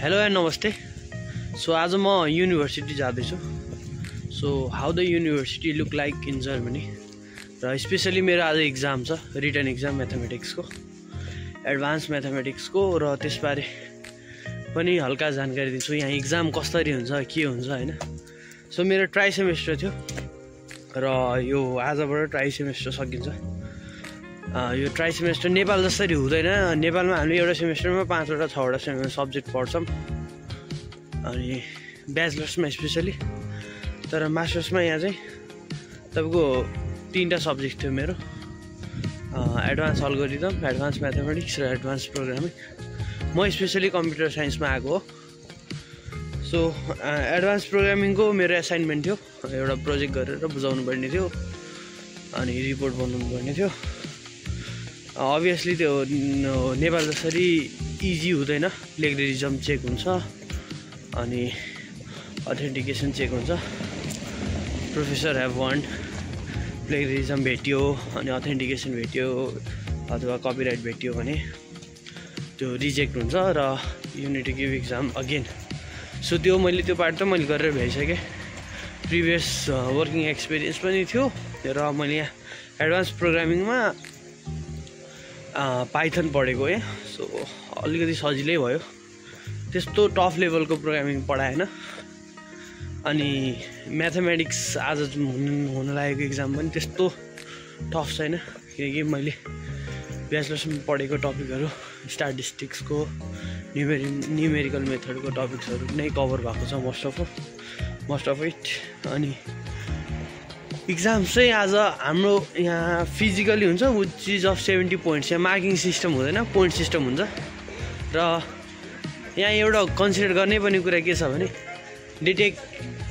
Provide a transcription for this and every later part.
Hello and नमस्ते। So आज म युनिभर्सिटी जाँदैछु। So how the university look like in Germany र स्पेसली मेरो आज इक्जाम छ, रिटन इक्जाम म्याथमेटिक्सको, एडभान्स म्याथमेटिक्सको, र त्यसबारे पनि हल्का जानकारी दिन्छु। यहाँ इक्जाम कसरी हुन्छ, के हुन्छ हैन। सो मेरो ट्राई सेमेस्टर थियो र यो आजबाट ट्राई सेमेस्टर सकिन्छ। यो ट्राई सेमेस्टर नेपाल जसरी हुँदैन। नेपालमा हामीले एउटा सेमेस्टरमा 5वटा 6वटा सब्जेक्ट पढ्छौँ, अनि ब्याचलर्समा स्पेसली। तर मास्टर्समा यहाँ चाहिँ तपाईँको 3टा सब्जेक्ट थियो मेरो, एडभान्स अल्गोरिदम, एडभान्स म्याथमेटिक्स र एडभान्स प्रोग्रामिङ। म स्पेसली कम्प्युटर साइन्समा आएको हो। सो एडभान्स प्रोग्रामिङको मेरो एसाइनमेन्ट थियो, एउटा प्रोजेक्ट गरेर बुझाउनु पर्ने थियो, अनि रिपोर्ट बनाउनु पर्ने थियो। अभियसली त्यो नेपाल जसरी इजी हुँदैन। प्लेगरिजम चेक हुन्छ, अनि अथेन्टिकेसन चेक हुन्छ। प्रोफेसर हेभ वान्ट प्लेगरिजम भेट्यो, अनि अथेन्टिकेसन भेट्यो, अथवा कपिराइट भेट्यो भने त्यो रिजेक्ट हुन्छ र you need to give exam again. So त्यो पार्ट त मैले गरेर भ्याइसकेँ। प्रिभियस वर्किङ एक्सपिरियन्स पनि थियो र मैले यहाँ एडभान्स प्रोग्रामिङमा पाइथन पढेको है। सो अलिकति सजिलै भयो, त्यस्तो टफ लेभलको प्रोग्रामिङ पढाएन। अनि म्याथमेटिक्स आज हुन लागेको इक्जाम पनि त्यस्तो टफ छैन, किनकि मैले ब्याचलर्समा पढेको टपिकहरू स्ट्याटिस्टिक्सको, न्युमेरिकल मेथडको टपिक्सहरू नै कभर भएको छ मोस्ट अफ इट। अनि इक्जाम चाहिँ आज हाम्रो यहाँ फिजिकली हुन्छ, विच इज अफ 70 पोइन्ट्स। यहाँ मार्किङ सिस्टम हुँदैन, पोइन्ट सिस्टम हुन्छ। र यहाँ एउटा कन्सिडर गर्ने पनि कुरा के छ भने, they take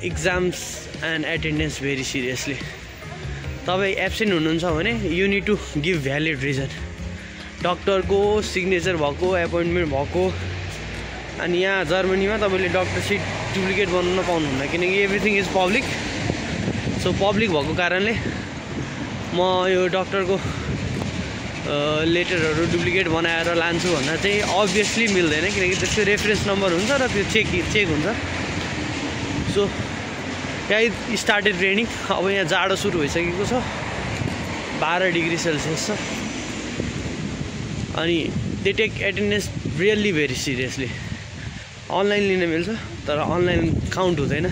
exams and attendance very seriously. तपाईँ एब्सेन्ट हुनुहुन्छ भने you need to give valid reason, डक्टरको सिग्नेचर भएको, एपोइन्टमेन्ट भएको। अनि यहाँ जर्मनीमा तपाईँले डक्टर सिट डुप्लिकेट बनाउन पाउनुहुन्न, किनकि everything is public. So public भएको कारणले म यो डक्टरको लेटरहरू डुप्लिकेट बनाएर लान्छु भन्दा चाहिँ अभियसली मिल्दैन, किनकि त्यसको रेफरेन्स नम्बर हुन्छ र त्यो चेक हुन्छ। सो यहाँ स्टार्टेड रेनिङ। अब यहाँ जाडो सुरु भइसकेको छ, 12 डिग्री सेल्सियस छ। अनि they take attendance really very seriously. Online लिन मिल्छ, तर अनलाइन काउन्ट हुँदैन।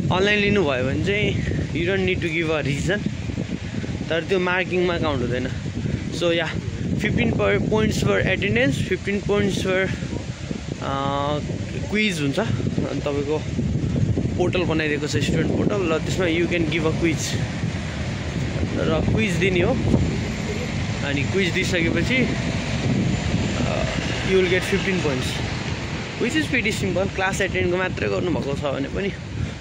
अनलाइन लिनुभयो भने चाहिँ you don't need to give a reason, तर त्यो मार्किङमा काउन्ट हुँदैन। So yeah 15 points for attendance, 15 points for quiz हुन्छ। अनि तपाईँको पोर्टल बनाइदिएको छ, स्टुडेन्ट पोर्टल, र त्यसमा you can give a quiz, र क्विज दिने हो। अनि क्विज दिइसकेपछि you will get 15 points, which is pretty simple. Class एटेन्डको मात्रै गर्नुभएको छ भने पनि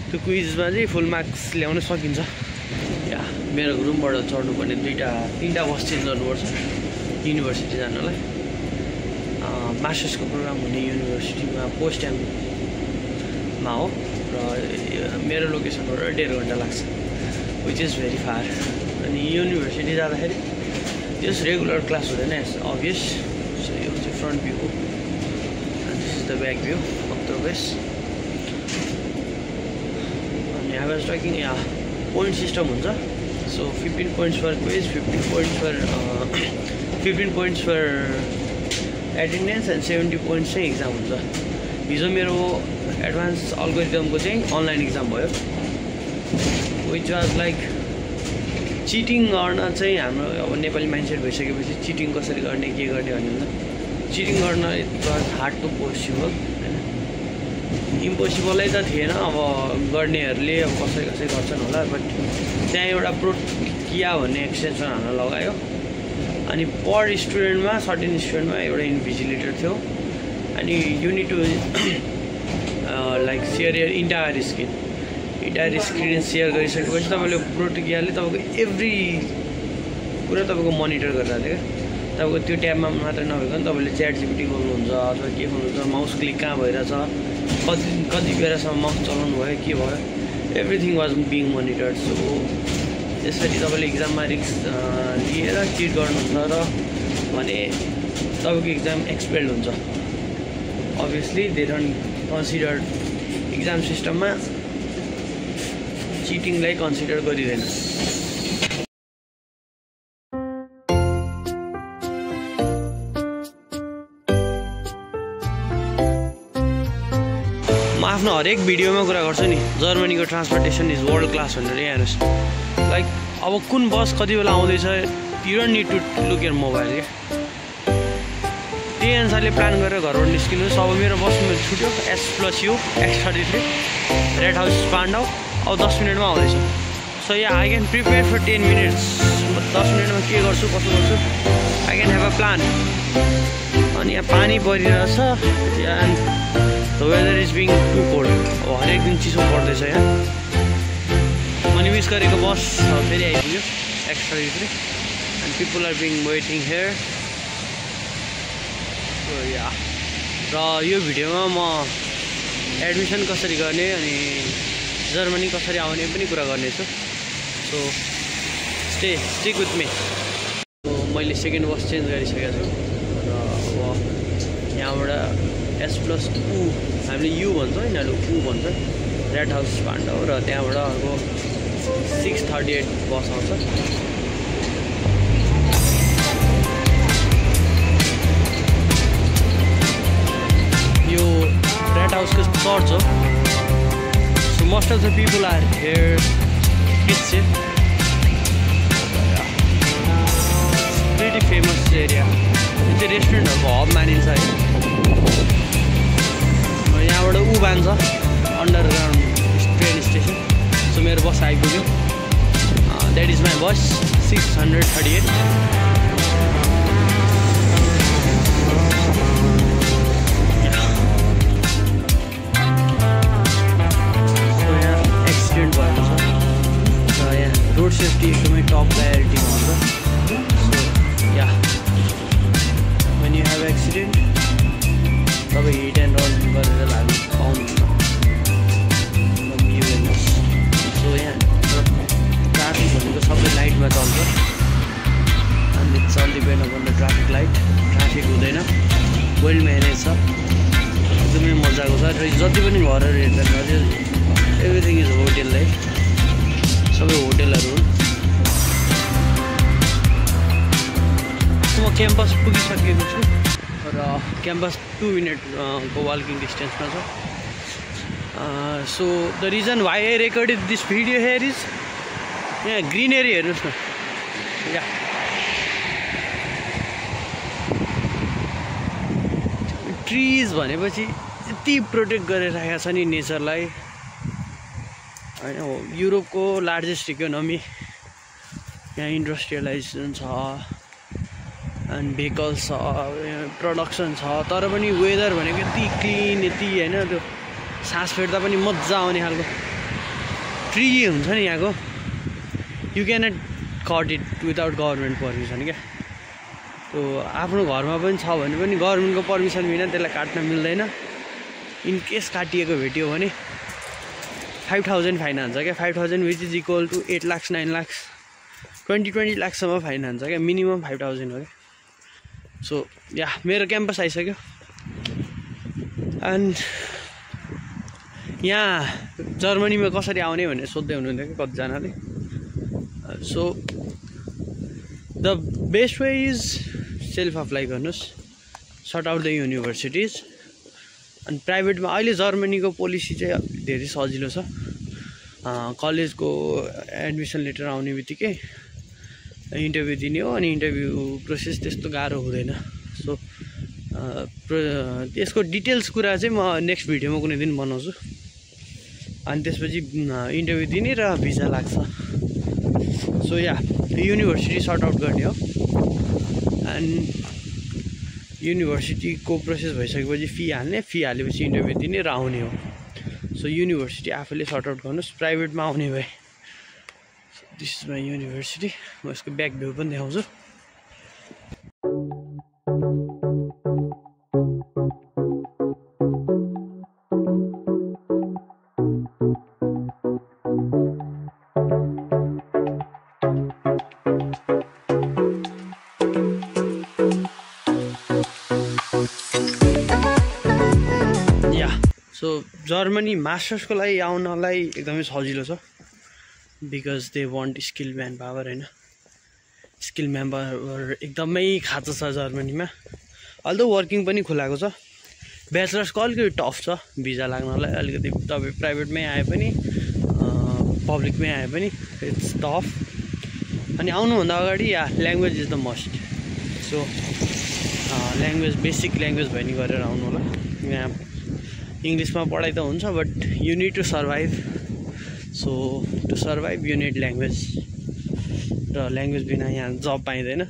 त्यो क्विजमा चाहिँ फुल मार्क्स ल्याउन सकिन्छ। या मेरो रुमबाट चढ्नुपर्ने 3टा बस चेन्ज गर्नुपर्छ युनिभर्सिटी जानलाई। मास्टर्सको प्रोग्राम हुने युनिभर्सिटीमा पोस्टमा हो, र मेरो लोकेसनबाट 1.5 घन्टा लाग्छ, विच इज भेरी फार। अनि युनिभर्सिटी जाँदाखेरि त्यस रेगुलर क्लास हुँदैन, एज अभियस। सो यो चाहिँ फ्रन्ट भ्यू हो, and this is the back view of the west. अनि I was talking, yeah point system हुन्छ। So 15 points for quiz, 15 points for attendance, and 70 points चाहिँ exam हुन्छ। हिजो मेरो एडभान्स अल्गोरिदमको चाहिँ अनलाइन इक्जाम भयो, विच वाज लाइक चिटिङ गर्न चाहिँ हाम्रो अब नेपाली माइन्डसेट भइसकेपछि चिटिङ कसरी गर्ने, के गर्ने भन्ने हुन्छ। चिटिङ गर्न it was hard to possible, होइन। इम्पोसिबलै त थिएन, अब गर्नेहरूले अब कसै गर्छन् होला। बट त्यहाँ एउटा प्रोकिया भन्ने एक्सटेन्सन हाल्न लगायो। अनि पर स्टुडेन्टमा, सर्टेन स्टुडेन्टमा एउटा इन्भिजिलेटर थियो। अनि you need to like share your entire screen share गरिसकेपछि तपाईँले प्रोटोकियाले तपाईँको एभ्री कुरा तपाईँको मोनिटर गरिरहेको थियो क्या। तपाईँको त्यो ट्याबमा मात्र नभइकन तपाईँले च्याट जिपिटी खोल्नुहुन्छ, अथवा के खोल्नुहुन्छ, माउस क्लिक कहाँ भइरहेछ, कति बेलासम्म माउस चलाउनु भयो, के भयो, everything was being monitored. So त्यसरी तपाईँले इक्जाममा रिस्क लिएर चिट गर्नुहुन्छ र भने तपाईँको इक्जाम एक्सपेल्ड हुन्छ। obviously they don't consider exam system ma cheating like consider गरिदैन। म आफ्नो हरेक भिडियोमा कुरा गर्छु नि जर्मनीको ट्रान्सपोर्टेसन इज वर्ल्ड क्लास भनेर। हेर्नुहोस् लाइक अब कुन बस कति बेला आउँदैछ, you don't need to look at mobile क्या। त्यही अनुसारले प्लान गरेर घरबाट निस्किनुहोस्। अब मेरो बस छुट्यो S+U X33 रेड हाउस स्पान्डाउ, अब 10 मिनटमा आउँदैछु। So yeah I can prepare for 10 minutes. 10 मिनटमा के गर्छु कसो गर्छु I can have a plan. अनि यहाँ पानी परिरहेछ and the weather is being too cold. अब हरेक दिन चिसो पर्दैछ यहाँ। मैले मिस गरेको बस फेरि आइपुग्यो X33 and people are being waiting here. Yeah र यो भिडियोमा म एडमिसन कसरी गर्ने अनि जर्मनी कसरी आउने पनि कुरा गर्नेछु। So stick with me. मैले सेकेन्ड बस चेन्ज गरिसकेको छु र अब यहाँबाट S+U हामीले U भन्छ, यिनीहरू U भन्छ, रेड हाउस स्पान्डाउ र त्यहाँबाट अर्को 6:38 बस आउँछ। यो रेड हाउसको चर्च हो। So most of the people are here kids चाहिँ प्रिटी फेमस एरिया। यो चाहिँ रेस्टुरेन्टहरूको हब मानिन्छ है। यहाँबाट ऊ बान्छ अन्डरग्राउन्ड ट्रेन स्टेसन। सो मेरो बस आइपुग्यो। That is my bus 638। Road safety एकदमै टप प्रायोरिटीमा हुन्छ। So yeah when you have accident तपाईँ हिट एन्ड रन गरेर लाग्नु पाउनुहुन्न। सो यहाँ ट्राफिक भनेको सबै लाइटमा चल्छ अनि it's depend upon the traffic light. Traffic हुँदैन, वेल म्यानेज छ, एकदमै मजाको छ। र जति पनि घरहरू हेर्दा एभ्रिथिङ इज होटेल लाइक, सबै होटेलहरू हुन्। म क्याम्पस पुगिसकेको छु र क्याम्पस 2 मिनटको वाकिङ डिस्टेन्समा छ। So the reason why I recorded this video here is यहाँ ग्रिनेरी हेर्नुहोस् न। या ट्रिज भनेपछि यति प्रोटेक्ट गरेर राखेको छ नि नेचरलाई होइन। युरोपको लार्जेस्ट इकोनोमी, यहाँ इन्डस्ट्रियलाइजेसन छ एन्ड भेहिकल्स छ, प्रडक्सन छ, तर पनि वेदर भनेको यति क्लिन यति होइन, त्यो सास फेर्दा पनि मजा आउने खालको ट्री हुन्छ नि यहाँको। You cannot cut it without government permission क्या। त्यो आफ्नो घरमा पनि छ भने पनि गभर्मेन्टको पर्मिसन बिना त्यसलाई काट्न मिल्दैन। इनकेस काटिएको भेट्यो भने 5,000 फाइन हान्छ क्या। 5,000 which is equal to 8 lakh 9 lakh 20 लाखसम्म फाइन हान्छ क्या। मिनिमम 5,000 हो क्या। सो या मेरो क्याम्पस आइसक्यो एन्ड यहाँ जर्मनीमा कसरी आउने भनेर सोध्दै हुनुहुन्थ्यो कि कतिजनाले। So the best way is self apply गर्नुहोस्, सर्ट आउट द युनिभर्सिटिज। अनि प्राइभेटमा अहिले जर्मनीको पोलिसी चाहिँ धेरै सजिलो छ। कलेजको एडमिसन लेटर आउने बित्तिकै इन्टरभ्यू दिने हो अनि इन्टरभ्यू प्रोसेस त्यस्तो गाह्रो हुँदैन। सो त्यसको डिटेल्स कुरा चाहिँ म नेक्स्ट भिडियोमा कुनै दिन बनाउँछु। अनि त्यसपछि इन्टरभ्यू दिने र भिजा लाग्छ। सो या युनिभर्सिटी सर्ट आउट गर्ने हो एन्ड युनिभर्सिटीको प्रोसेस भइसकेपछि फी हाल्ने, फी हालेपछि इन्टरभ्यू दिने र आउने हो। सो युनिभर्सिटी आफैले सर्ट आउट गर्नुहोस्। प्राइभेटमा आउने भए दिस इज माई युनिभर्सिटी। म यसको ब्याक भ्यू पनि देखाउँछु। सो जर्मनी मास्टर्सको लागि आउनलाई एकदमै सजिलो छ because they want skill man power हैन स्किल म्यान पावर एकदमै खाँचो छ जर्मनीमा अल्दो वर्किङ पनि खुलाएको छ ब्याचलर्सको अलिकति टफ छ भिजा लाग्नलाई अलिकति तपाईँ प्राइभेटमै आए पनि पब्लिकमै आए पनि इट्स टफ अनि आउनुभन्दा अगाडि language is the must so language basic language भए नि गरेर आउनु होला यहाँ इङ्ग्लिसमा पढाइ त हुन्छ but you need to survive so to survive you need language र ल्याङ्ग्वेज बिना यहाँ जब पाइँदैन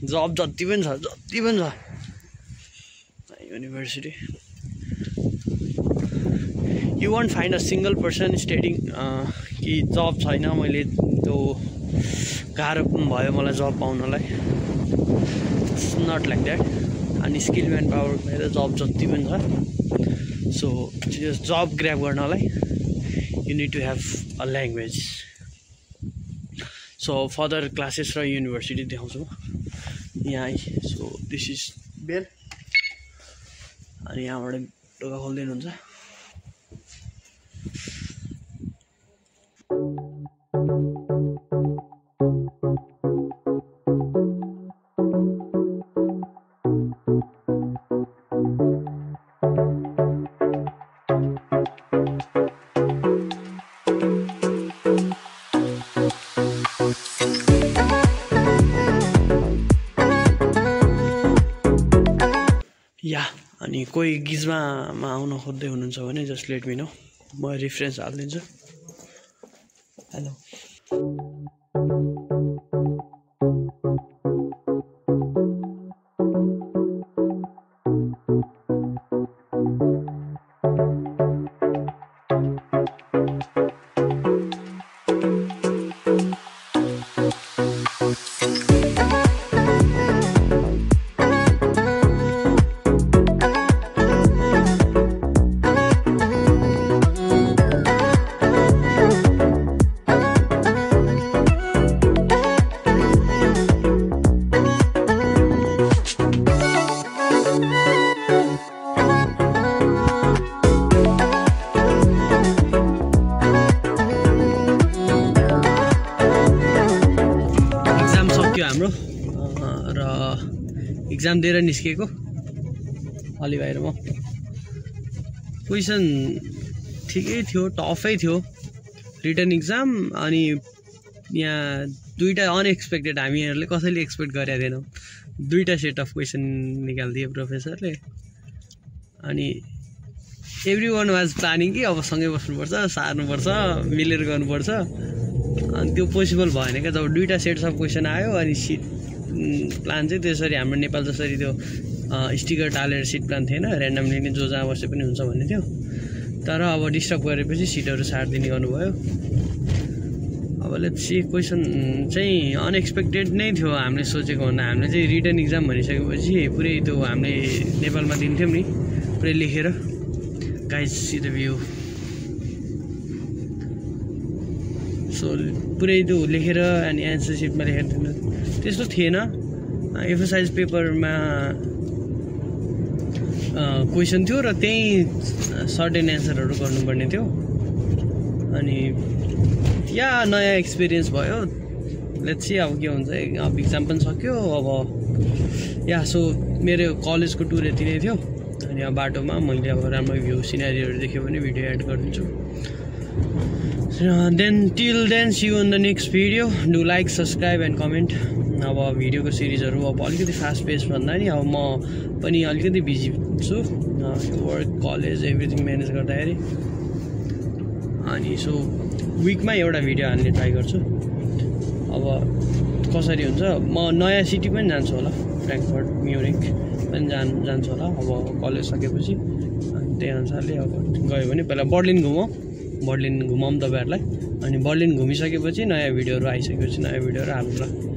जब जति पनि छ university you won't find a single person stating कि जब छैन मैले त्यो गाह्रो भयो मलाई जब पाउनलाई इट्स नट लाइक द्याट अनि स्किल म्यान पावर भएर जब जति पनि छ सो जब ग्र्याब गर्नलाई you need to have a language so further classes र युनिभर्सिटी देखाउँछु यहाँ सो दिस इज बेल अनि यहाँबाट ढोका खोलिदिनुहुन्छ अनि कोही गिजमामा आउन खोज्दै हुनुहुन्छ भने जस्ट लेट मी नो म रेफरेन्स हालिदिन्छु हेलो हाम्रो र एक्जाम दिएर निस्केको अलि बाहिर म क्वेसन ठिकै थियो टफै थियो रिटन एक्जाम अनि यहाँ दुईटा अनएक्सपेक्टेड हामीहरूले कसैले एक्सपेक्ट गरेका थिएनौँ दुईटा सेट अफ क्वेसन निकालिदिए प्रोफेसरले अनि एभ्री वान वाज प्लानिङ कि अब सँगै बस्नुपर्छ सार्नुपर्छ मिलेर गर्नुपर्छ अनि त्यो पोसिबल भएन क्या जब दुईटा सेट्स अफ क्वेसन आयो अनि सिट प्लान चाहिँ त्यसरी हाम्रो नेपाल जसरी त्यो स्टिकर टालेर सिट प्लान थिएन ऱ्यान्डमली नै जो जहाँ बसे पनि हुन्छ भन्ने थियो तर अब डिस्टर्ब गरेपछि सिटहरू सार्दिने गर्नुभयो अब लेट्स सी क्वेसन चाहिँ अनएक्सपेक्टेड नै थियो हामीले सोचेको भन्दा हामीले चाहिँ रिटन एक्जाम भनिसकेपछि पुरै त्यो हामीले नेपालमा दिन्थ्यौँ नि पुरै लेखेर guys see the view so पुरै त्यो लेखेर अनि एन्सर सिटमा लेखेर थिएन त्यस्तो थिएन एक्सर्साइज पेपरमा क्वेसन थियो र त्यही सर्टेन एन्सरहरू गर्नुपर्ने थियो अनि या नयाँ एक्सपिरियन्स भयो लेट्स सी अब के हुन्छ अब एक्जाम पनि सक्यो अब या सो मेरो कलेजको टुर यति नै थियो अनि अब बाटोमा मैले अब राम्रो भ्यू सिनेरीहरू देख्यो भने भिडियो एड गरिदिन्छु then till then see you in the next video do like subscribe and comment अब भिडियोको सिरिजहरू अब अलिकति फास्ट पेस भन्दा नि अब म पनि अलिकति बिजी छु वर्क कलेज एभ्रिथिङ म्यानेज गर्दाखेरि अनि सो विकमा एउटा भिडियो हाल्ने ट्राई गर्छु अब कसरी हुन्छ म नयाँ सिटी पनि जान्छु होला फ्र्याङ्कफर्ट म्युनिक पनि जान्छु होला अब कलेज सकेपछि अनि त्यही अनुसारले अब गयो भने पहिला बर्लिन घुमाउँ तपाईँहरूलाई अनि बर्लिन घुमिसकेपछि नयाँ भिडियोहरू आइसकेपछि नयाँ भिडियोहरू हाल्नु ल